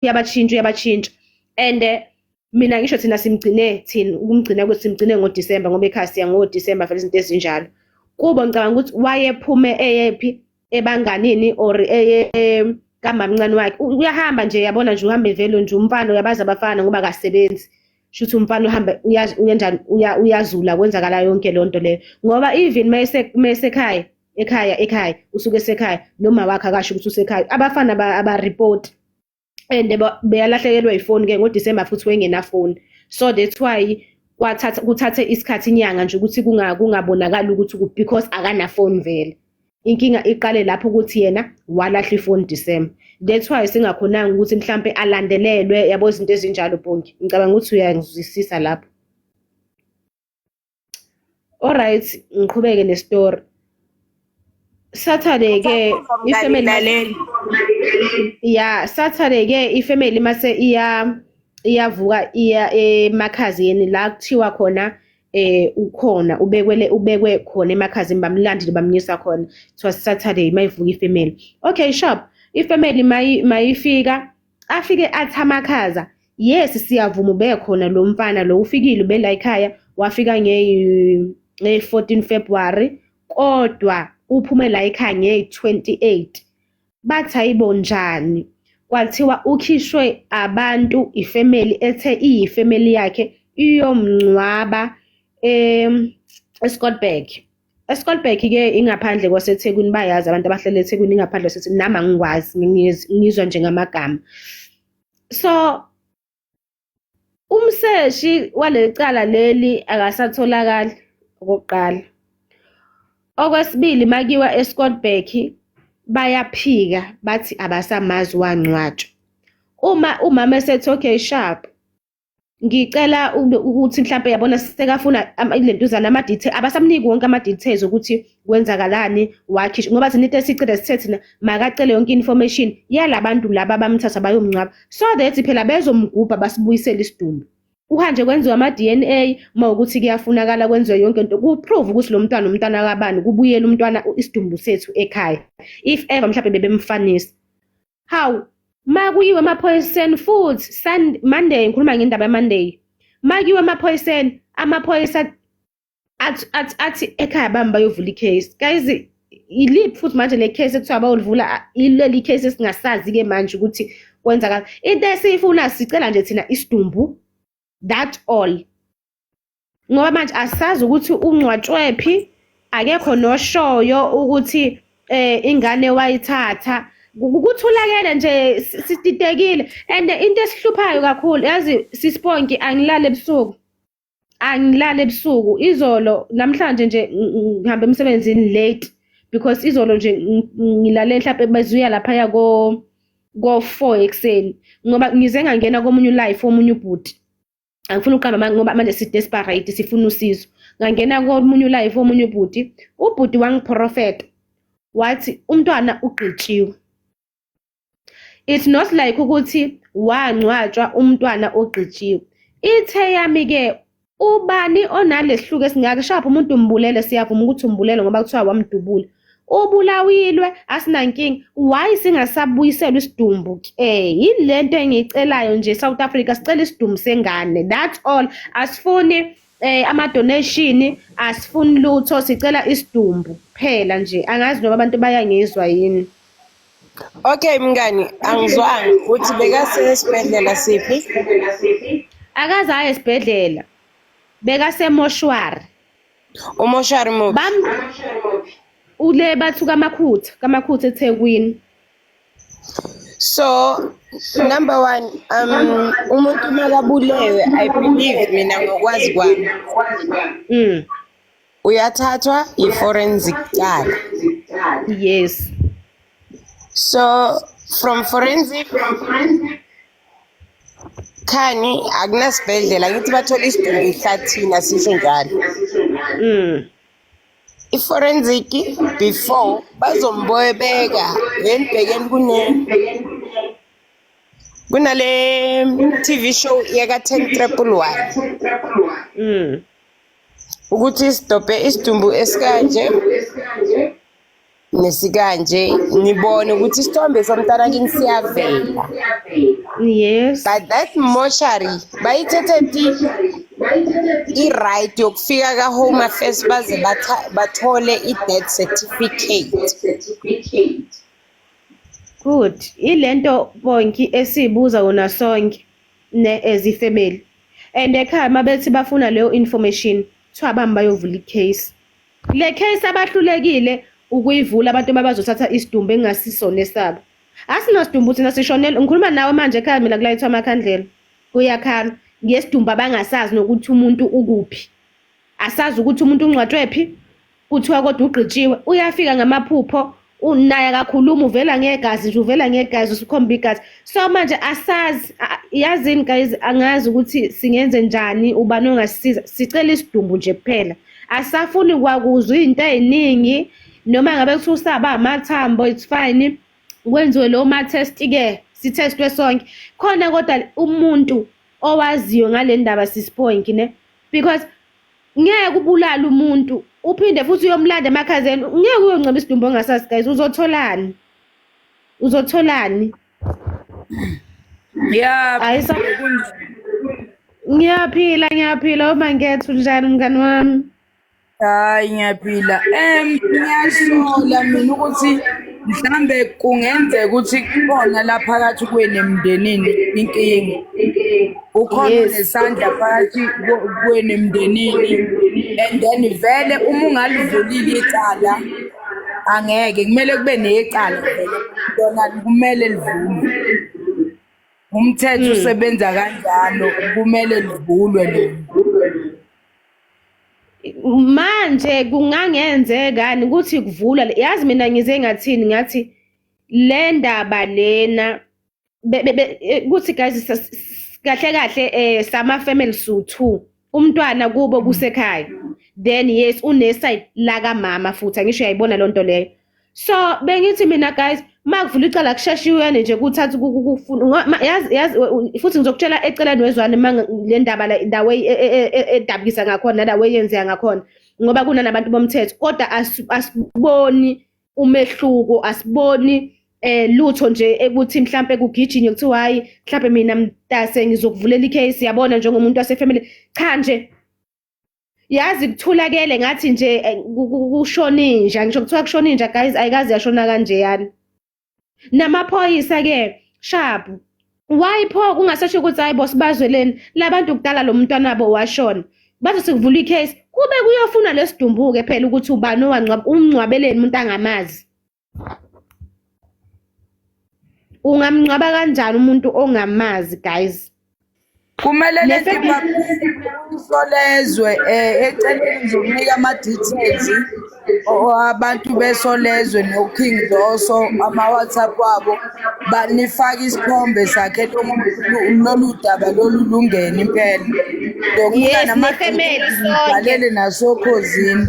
Uyabatshintsha, uyabatshintsha. And mina ngisho thina simgcine, thina ukumgcina kwethu simgcine ngoDisemba, ngoba ekhaya siya ngoDisemba vele izinto ezinjalo. Kubo ngicabanga ukuthi wayephume eyephi, ebanganini or eye kamamncane wakhe. Uyahamba nje, yabona nje, uhambe vele nje umfana, uyabazi abafana ngoba akasebenzi. Shuthi umfana uhambe uyenjani, uyazula, kwenzakala yonke leyo nto leyo. Ngoba even mayesekhaya, ekhaya ekhaya usuke esekhaya noma wakhe akasho ukuthi usekhaya. Abafana abaripoti and beyalahlekelwa ifoni ke ngoDisemba, futhi wengenafoni. So that's why kwathatha kuthathe isikhathi, inyanga nje, ukuthi kungabonakali ukuthi because akanafoni vele. Inkinga iqale lapho ukuthi yena walahla ifoni December. That's why singakhonanga ukuthi mhlampe alandelelwe, yabo, izinto ezinjalo. Bonke ngicabanga ukuthi uyangizwisisa lapho. Alright, ngiqhubeke nestory. Saturday ke ifamily Lalela. Ya, Saturday ke ifamily mase iyavuka, iya emakhazeni la kuthiwa khona ukhona, ubekwele, ubekwe khona emakhazeni, bamlandile, bamnyisa khona. It was Saturday mayivuka ifamily. Okay, sharp. Ifamily mayifika, afike athi amakhaza, yes, siyavuma, ube khona lo mfana lo, ufikile, ube la ekhaya, wafika nge 14 February, kodwa uphume la ekhaya nge 28. Bathi ayibo, njani? Kwathiwa ukhishwe abantu, ifamily ethe iyifamily yakhe, iyomngcwaba eScottburgh. eScottburgh ke ingaphandle kwaseThekwini, bayazi abantu abahlala eThekwini, ingaphandle kwaseThekwini. Nami angikwazi, ngizwa nje ngamagama. So umseshi waleli cala leli akasatholakali, okokuqala. Okwesibili, makiwa eScottburgh bayaphika, bathi abasamazi, wangcwatshwa. Uma umama esethi okay, sharp, ngicela ukuthi mhlampe, yabona, sekafuna ilentuzana ama-detail, abasamniki wonke ama-details ukuthi kwenzakalani, wakhishwa, ngoba thina into esicela, sithe thina makacele yonke information yalabantu laba abamthatha bayomngcwaba, so that phela bezomgubha, basibuyisele isidumbu. Kuhanje kwenziwa ama-DNA uma ukuthi kuyafunakala, kwenziwe yonke into ku-prove ukuthi lo mntwana umntwana kabani, kubuyele umntwana, isidumbu sethu ekhaya, if ever mhlawumbe bebemfanisa. Hawu, ma kuyiwe emaphoyiseni futhi Monday, ngikhuluma ngendaba ya-Monday, ma kuyiwe emaphoyiseni, amaphoyisa athi ekhaya bami bayovula i-case. Guys, iliphi futhi manje le case ekuthiwa bayolivula? Ileli case esingasazi-ke manje ukuthi kwenzakala. Into esiyifuna, sicela nje thina isidumbu, that all, ngoba manje asazi ukuthi ungcwatshwephi, akekho noshoyo ukuthi ingane wayithatha. Kuthulakele nje, sididekile. And into esihluphayo kakhulu, yazi sisibonke, angilali ebusuku, angilali ebusuku. Izolo, namhlanje nje ngihambe emsebenzini late because izolo nje ngilale mhlawumbe bezuya laphaya ko 4 ekuseni, ngoba ngize ngangena komunye ulive womunye ubhuti. Angifuni ukuqamba amanga ngoba manje si-desperate, sifuna usizo. Ngangena komunye ulive womunye ubhuti, ubhuti wangiprofeta wathi umntwana ugqitshiwe. It's not like ukuthi wangcwatshwa umntwana ogqitshiwe. Ithe yami-ke, ubani onalesihluku esingaka? Shapha umuntu umbulele, siyavuma ukuthi umbulele ngoba kuthiwa wamdubula, ubulawilwe, asinankinga. Why singasabuyiselwa isidumbu ke? Yini lento engiyicelayo nje? South Africa, sicela isidumbu sengane, that's all. Asifuni ama-donation, asifuni lutho, sicela isidumbu kuphela nje. Angazi noma abantu bayangizwa yini. Okay mngani, angizwanga uthi bekasesibhedlela siphi? Akaze aye esibhedlela, bekasemoshwari. Umoshwari muphi? Bam ule bathu kaMakhutha, kaMakhutha eThekwini. So number one, umuntu makabulewe, I believe mina ngokwazi kwami, uyathathwa i-forensic kuqala. So from forensic, khani akunasibhedlela, ngithi bathola isidumbu ehlathini, asisho njalo. I-forensic before bazombobeka ngenibhekeni kunale TV show yaka 10 1 ukuthi sidobhe isidumbu esikanje nesikanje, nibone ukuthi isithombe somntana kini siyavela. Yes. But that mortuary bayithethe phi i-right yokufika ka-Home Affairs baze bathole i-death certificate? Good. Ilento bonke esibuza yona sonke ne as ifamily. And ekhaya mabethi bafuna leyo information, kuthiwa bami bayovula i-case. Le case abahlulekile ukuyivula abantu abazothatha isidumbu engasisona esabo. Asinasidumbu thina, sishonele. Ngikhuluma nawe manje ekhaya mina kulayithwa amakhandlela. Kuyakhala ngesidumbu abangasazi nokuthi umuntu ukuphi. Asazi ukuthi umuntu ungcwatshwe phi. Kuthiwa kodwa ugqitshiwe. Uyafika ngamaphupho, naye akakhuluma, uvela ngegazi nje, uvela ngegazi, usukhomba igazi. So manje asazi, yazini guys, angazi ukuthi singenze njani, ubani ongasisiza. Sicela isidumbu nje kuphela. Asafuni kwakuzwa izinto eziningi, noma ngabe kuthiwa usaba amathambo, it's fine. Kwenziwe lo ma test ke, sithestwe sonke. Khona kodwa umuntu owaziyo ngale ndaba sisipoint ne, because ngeke ubulale umuntu uphinde futhi uyomlanda emakhazeni, ngeke uyongcwaba isidumbu ongasazi guys, uzotholani? Uzotholani? Ya. Ayisa ngiyaphila, ngiyaphila uma ngethu. Njani mngani wami? Hayi, ngiyaphila. Ngiyasola mina ukuthi mhlambe kungenzeka ukuthi khona la phakathi kwenu emndenini inkinga. Ukhona nesandla phakathi kwenu emndenini, and then vele uma ungalivulile icala angeke, kumele kube necala vele, lona kumele livulwe. Umthetho usebenza kanjalo, kumele livulwe lona. Manje kungangenzekani ukuthi kuvulwa? Yazi mina ngize ngathini, ngathi le ndaba lena kuthi guys, kahle kahle sama family su2, umntwana kubo kusekhaya, then yes, une side la kamama futhi, angisho uyayibona lonto leyo. So bengithi mina guys, makuvula icala kusheshiwe nje, kuthatha kufuna yazi futhi ngizokutshela eceleni wezwane le ndaba la, the way edabukisa ngakhona, the way yenzeka ngakhona, ngoba kunanabantu bomthetho kodwa asiboni umehluko, asiboni lutho nje ekuthi mhlambe kugijinywe kuthiwa hayi, mhlambe mina mntase ngizokuvulela icase, yabona, njengomuntu wasefamily. Cha nje, yazi kuthulakele ngathi nje kushona inja. Ngisho kuthiwa kushona inja guys, ayikaze yashona kanjeyani. Namaphoyisa ke sharp, why pho kungasasho ukuthi hayi bo, sibazweleni labantu, kudala lo mntwana wabo washona, bathi sikuvula icase, kube kuyofuna lesidumbu-ke phela ukuthi ubani owangcwaba, umngcwabeleni umuntu angamazi? Ungamngcwaba kanjani umuntu ongamazi guys? Kumele lento isolezwe eceleni, ngizokunika ama-details abantu besolezwe no-King Zoso, ama-WhatsApp wabo, banifake isithombe sakhe lo muntu, lolu daba lolu lungene impela. Ngizokunika Yes, nama-details, ne-family sonke. ngibhalele nasokhozini.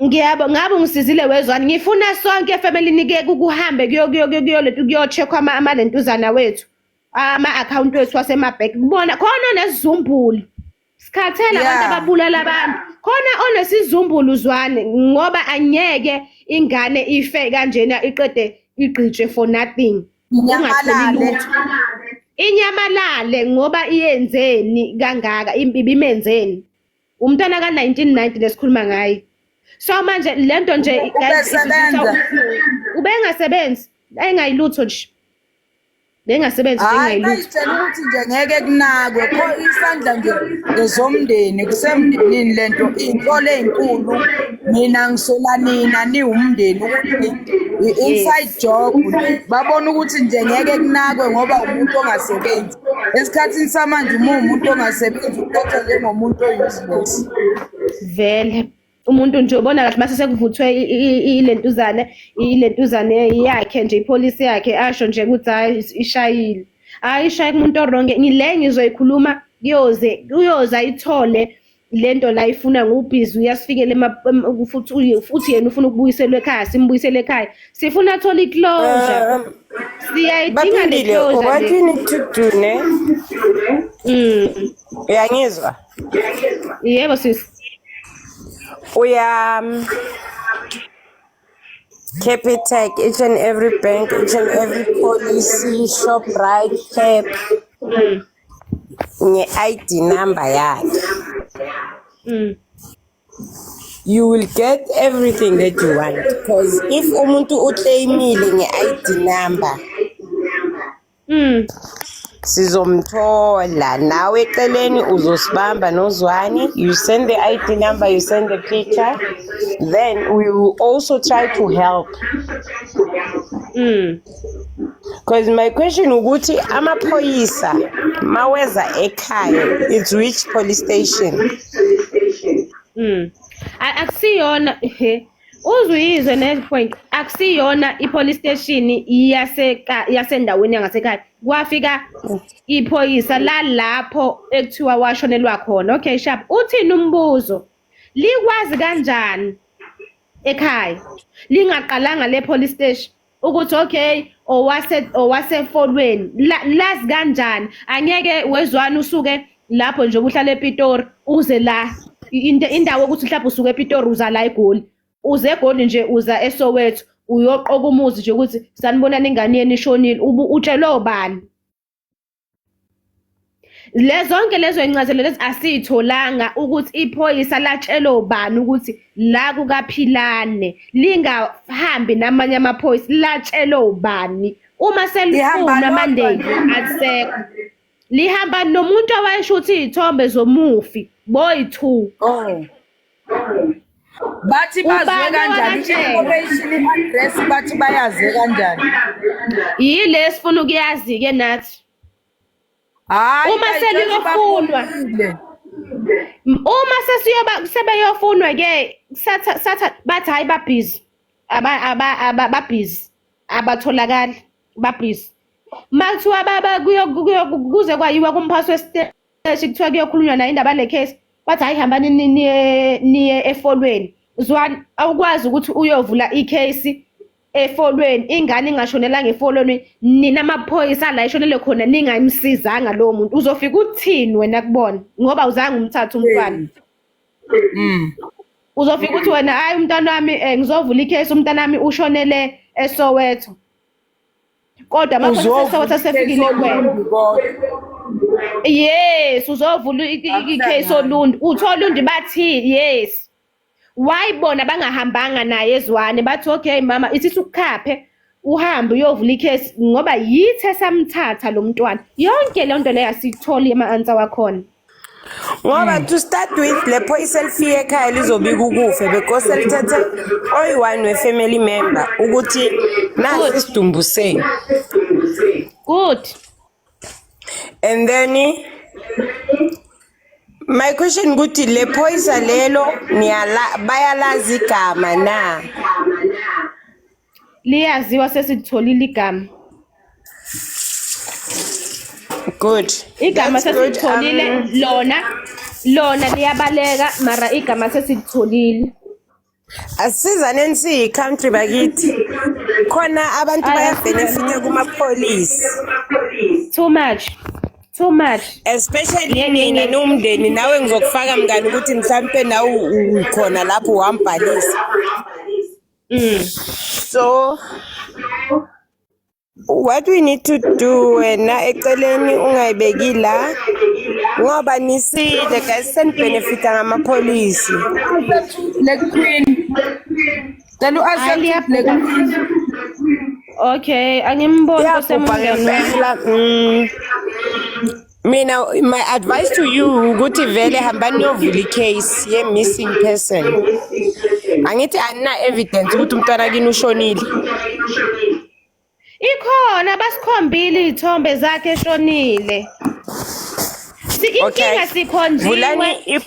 Ngiyabo, ngabe ungisizile wezwani. Ngifuna sonke efamilini ke kuhambe kuyo kuyo kuyo kuyo kuyo-check-wa amalentuzana wethu, ama-akhawunti wethu wasemabhenki, kubona khona onesizumbulu. Sikhathele abantu ababulala abantu. Khona onesizumbulu zwane, ngoba angeke ingane ife kanjena, iqede igqitshwe for nothing. Ungatholi Inyamalale. lutho. Inyamalale ngoba iyenzeni kangaka, ibimenzeni? Umntwana ka-1990 lesikhuluma ngaye. So manje lento nje guys, isizwisa Ubesebenza? ubuhlungu. Ubengasebenzi, engayilutho nje. Bengasebenzi nje, Hayi, engayilutho. bayitshela ukuthi nje ngeke kunakwe kho isandla nje ngezomndeni, kusemndenini lento, iy'nkolo ey'nkulu. Mina ngisola nina niwumndeni ukuthi i-inside job le. Babona ukuthi nje ngeke kunakwe ngoba umuntu ongasebenzi. Esikhathini samanje uma uwumuntu ongasebenzi uthathwa njengomuntu o-useless. Vele umuntu nje ubona kahle mase sekuvuthwe ilentuzane yakhe nje, ipolisi yakhe, asho nje ukuthi hayi, ishayile, hayi, ishaye kumuntu o-wrong. Ngile ngizoyikhuluma, kuyoze kuyoze ayithole lento la ifuna ngubhizi, uyasifikela futhi futhi yena ufuna ukubuyiselwa ekhaya, simbuyisele ekhaya, sifuna athole i-closure. Siyayidinga le Baphindile, closure what le. you need to do ne? Uyangizwa? Yebo sisi. Uya Capitec, each and every bank, each and every policy, Shoprite, Pep, nge-ID number yakhe. You will get everything that you want because if umuntu uclaimile nge-ID number, sizomthola. Nawe eceleni uzosibamba nozwani. You send the ID number, you send the picture, then we will also try to help. Because my question ukuthi amaphoyisa maweza ekhaya, it's which police station? Akusiyona he uzuyizwe ne point, akusiyona i-police station yaseka yasendaweni yangasekhaya. Kwafika iphoyisa lalapho ekuthiwa washonelwa khona. Okay, sharp. Uthini umbuzo? Likwazi kanjani ekhaya lingaqalanga le police station ukuthi okay, owasefolweni lazi kanjani? Angeke wezwana usuke lapho nje uhlala ePitori uze la indawo ukuthi mhlawumbe usuke ePitori uza la eGoli, uze eGoli nje, uza eSoweto, uyoqoka umuzi nje ukuthi sanibonani, ingane yenu ishonile, utshelwe ubani? Le zonke lezo incazelo lezi asiyitholanga ukuthi iphoyisa latshelwe ubani ukuthi la kukaPhilane, lingahambi namanye amaphoyisa, latshelwe ubani uma Lihamba selifunwa lodwa Monday? Nje. Alisekho, lihamba nomuntu owayeshutha iy'thombe zomufi boyi-two. Oh. Bathi bazwe Ubani kanjani owabatshela? I-information, i-address, bathi bayazi kanjani? Yile esifuna ukuyazi-ke nathi. Hayi, Uma bayithatha seliyofunwa. baphumile. Uma sesiyoba sebeyofunwa ke, satha satha bathi hayi, babhizi, aba aba aba babhizi, abatholakali, babhizi. Makuthiwa baba kuyo kuze kwayiwa kumphathi wesiteshi, kuthiwa kuyokhulunywa naye indaba le case, bathi hayi, hambani niye efolweni. Zwane, awukwazi ukuthi uyovula icase efolweni, ingane ingashonelanga efolweni, nina amaphoyisa la ishonele khona ningayimsizanga lowo muntu. Uzofika uthini wena kubona ngoba uzange umthathe umntwana? Uzofika uthi wena, hayi, umntwana wami, ngizovula icase, umntwana wami ushonele eSoweto, kodwa amaphoyisa eSoweto asefikile kuwena. Kodwa. Yes, uzovula icase oLundi, uthola uLundi bathi yes. Why bona bangahambanga naye ezwane, bathi okay mama, isithi ukukhaphe uhambe uyovula icase ngoba yithe samthatha lo mntwana? Yonke leyo nto leyo asiyitholi ama-answer wakhona. Ngoba to start with, le phoyisa elifike ekhaya lizobika ukufe because selithethe oyi-one we-family member ukuthi nasi isidumbu senu. Good. And then my question ukuthi le phoyisa lelo bayalazi igama na? Liyaziwa, sesilitholile igama. Good. Igama That's good. sesilitholile. Lona liyabaleka, mara igama sesilitholile. Asizaneni siyi-country bakithi, khona abantu Ay, bayabenefita kuma-police. Too much, too much. Especially nina niwumndeni, nawe ngizokufaka mngani ukuthi mhlampe nawe ukhona lapho wambhalisa. So what we need to do, wena eceleni ungayibeki la ngoba nisile guys, senibenefita ngamapholisi. Black Queen. Cela Hayi, u-accept Black liyabhubha. Queen. Okay, angimboni. Iyabhubha ngempela. Mina my advice to you ukuthi vele hambani niyovula icase ye-missing person. Angithi anina evidence ukuthi umntwana kini ushonile? Ikhona, basikhombile iy'thombe zakhe eshonile. Okay. Inkinga sikhonjiwe. Vulani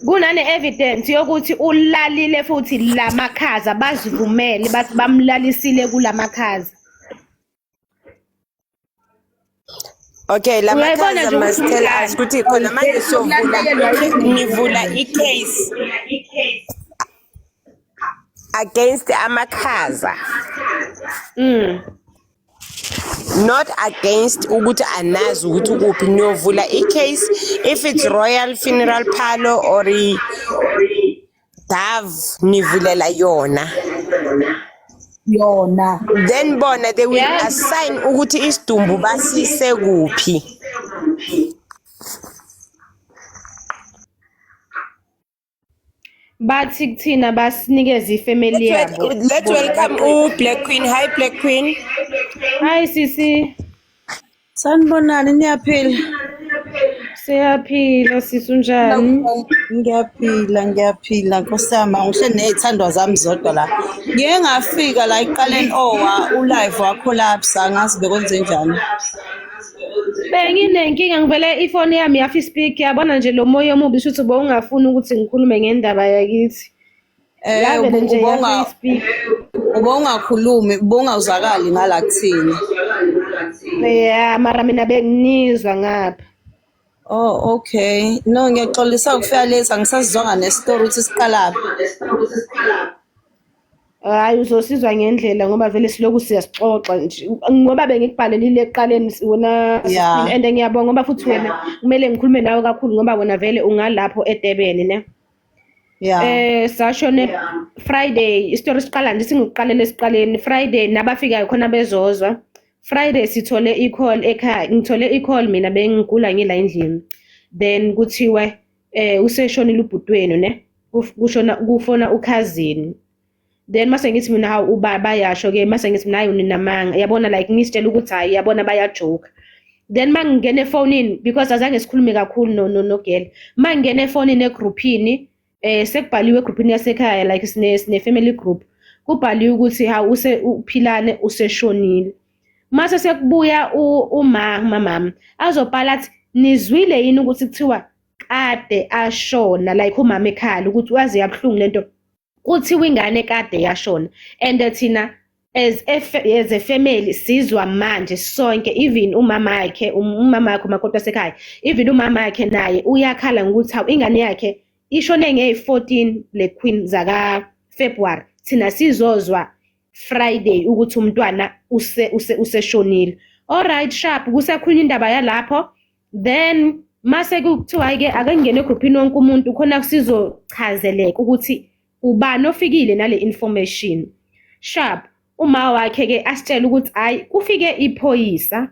Kunane evidence yokuthi ulalile futhi lamakhaza, bazivumele bathi bamlalisile kulamakhaza. Okay, la Uyayibona makhaza nje must ukuthi tell umngani. us ukuthi khona manje siyovula, nivula i-case against amakhaza, not against ukuthi anazi ukuthi ukuphi. Niyovula i-case if it's Royal Funeral Parlour or Dove nivulela yona. Yona. Then bona they will assign ukuthi isidumbu basise kuphi. Bathi kuthina basinikeze ifamily yabo. Let's welcome u-Black Queen. Hi, Black Queen. Hi, sisi. Sanibonani, niyaphila? Siyaphila sisi, unjani? Ngiyaphila, ngiyaphila Nkosi yami, ngihleli ney'thandwa zami zodwa la. Ngike ngafika la ekuqaleni owa u-live wa-collapse, angazi bekwenze njani. Benginenkinga, ngivele ifoni yami yafa i-speaker, yabona nje lo moya omubi, shuthi bowungafuni ukuthi ngikhulume ngendaba yakithi. Yavele nje yafa i-speaker. Ubongakhulumi, ubongawuzakali ngala kuthina. Yeah, mara mina benginizwa ngapha. Oh, okay. No, ngiyaxolisa ukufika late, angisazizwanga ne-story ukuthi siqalaphi. Hayi, uzosizwa ngendlela ngoba vele siloku siyasixoxa nje, ngoba bengikubhalelile ekuqaleni wena. And ngiyabonga ngoba futhi wena kumele ngikhulume nawe kakhulu ngoba wena vele ungalapho eDurban, ne? Yeah. Sashone Friday, isitori siqala nje, singukuqalela esiqaleni. Friday nabafikayo khona bezozwa. Friday sithole i-call ekhaya, ngithole i-call mina, bengigula ngila endlini. Then kuthiwe useshonile ubhuti wenu, ne? Kushona kufona ukhazini. Then mase ngithi mina, hawu, ubaba yasho ke, mase ngithi mina, hayi, uninamanga, yabona, like ngisitshela ukuthi hayi, yabona, bayajoka. Then mangingena efonini, because azange sikhulume kakhulu no girl, mangingena efonini egroupini, sekubhaliwe egroupini yasekhaya, like sine family group, kubhaliwe ukuthi hawu, use uphilane useshonile. Mase sekubuya uma mamam azobhala athi, nizwile yini ukuthi kuthiwa kade ashona? Like umama ekhala ukuthi waze yabuhlungu lento, kuthiwa ingane kade yashona, and thina as a family sizwa manje sonke, even umama wakhe, umama wakhe umakoti wasekhaya, even umama wakhe naye uyakhala ngokuthi hawu, ingane yakhe ishone ngeyi-14 le queen zaka February, thina sizozwa Friday ukuthi umntwana useshonile. Alright, sharp, kusakhulunywa indaba yalapho. Then mase kuthiwa ke ake ngene egroupini wonke umuntu khona sizochazeleka ukuthi ubani ofikile nale information. Sharp, uma wakhe ke asitshela ukuthi hayi, kufike iphoyisa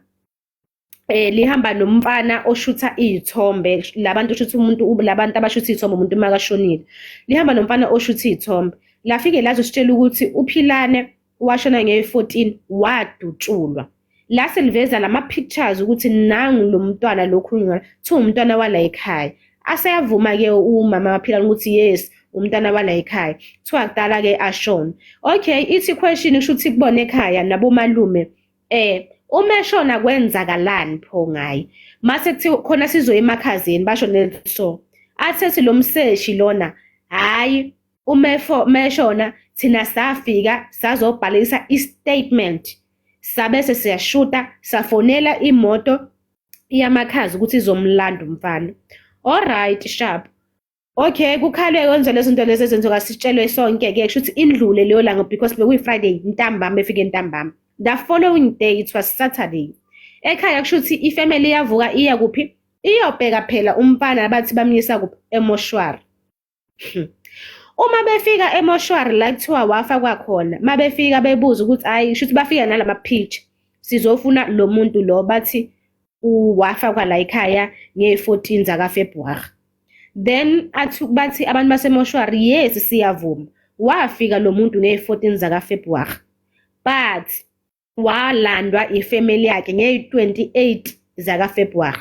lihamba nomfana oshutha iy'thombe, labantu oshutha umuntu, labantu abashutha iy'thombe umuntu makashonile, lihamba nomfana oshutha iy'thombe, lafike lazositshela ukuthi uphilane washona ngeyi-14, wadutshulwa. La seliveza lama-pictures ukuthi nangu lo mntwana lo khulunywa, kuthiwa umntwana wala ekhaya. Aseyavuma-ke umama waphilane ukuthi yes, umntwana wala ekhaya, kuthiwa kudala-ke ashona. Okay, ithi question, kusho ukuthi kubona ekhaya nabomalume, uma eshona kwenzakalani pho ngaye? Mase kuthiwa khona sizoya emakhazeni, basho so athethi lo mseshi lona, hayi, uma meshona thina safika sazobhalisa i-statement, sabese siyashuta, safonela imoto yamakhaza ukuthi izomlanda umfana. Alright, sharp. Okay, kukhalwe, kwenza lezo zinto lezo ezenziwa, sitshelwe sonke-ke, kusho ukuthi indlule leyo langa because bekuyi-Friday ntambama, efike ntambama. The following day, it was Saturday, ekhaya kusho ukuthi ifamily iyavuka, iya kuphi? Iyobheka phela umfana abathi bamyisa kuphi, emoshwari. Uma befika emoshwari la kuthiwa wafa kwakhona, uma befika bebuza ukuthi hayi, kusho ukuthi bafika nalama picture, sizofuna lo muntu lo bathi wafakwa la ekhaya nge-14 zakaFebruary. Then athi bathi abantu basemoshwari, yes, siyavuma, wafika lo muntu nge-14 zakaFebruary, but walandwa ifamily yakhe nge-28 zakaFebruary.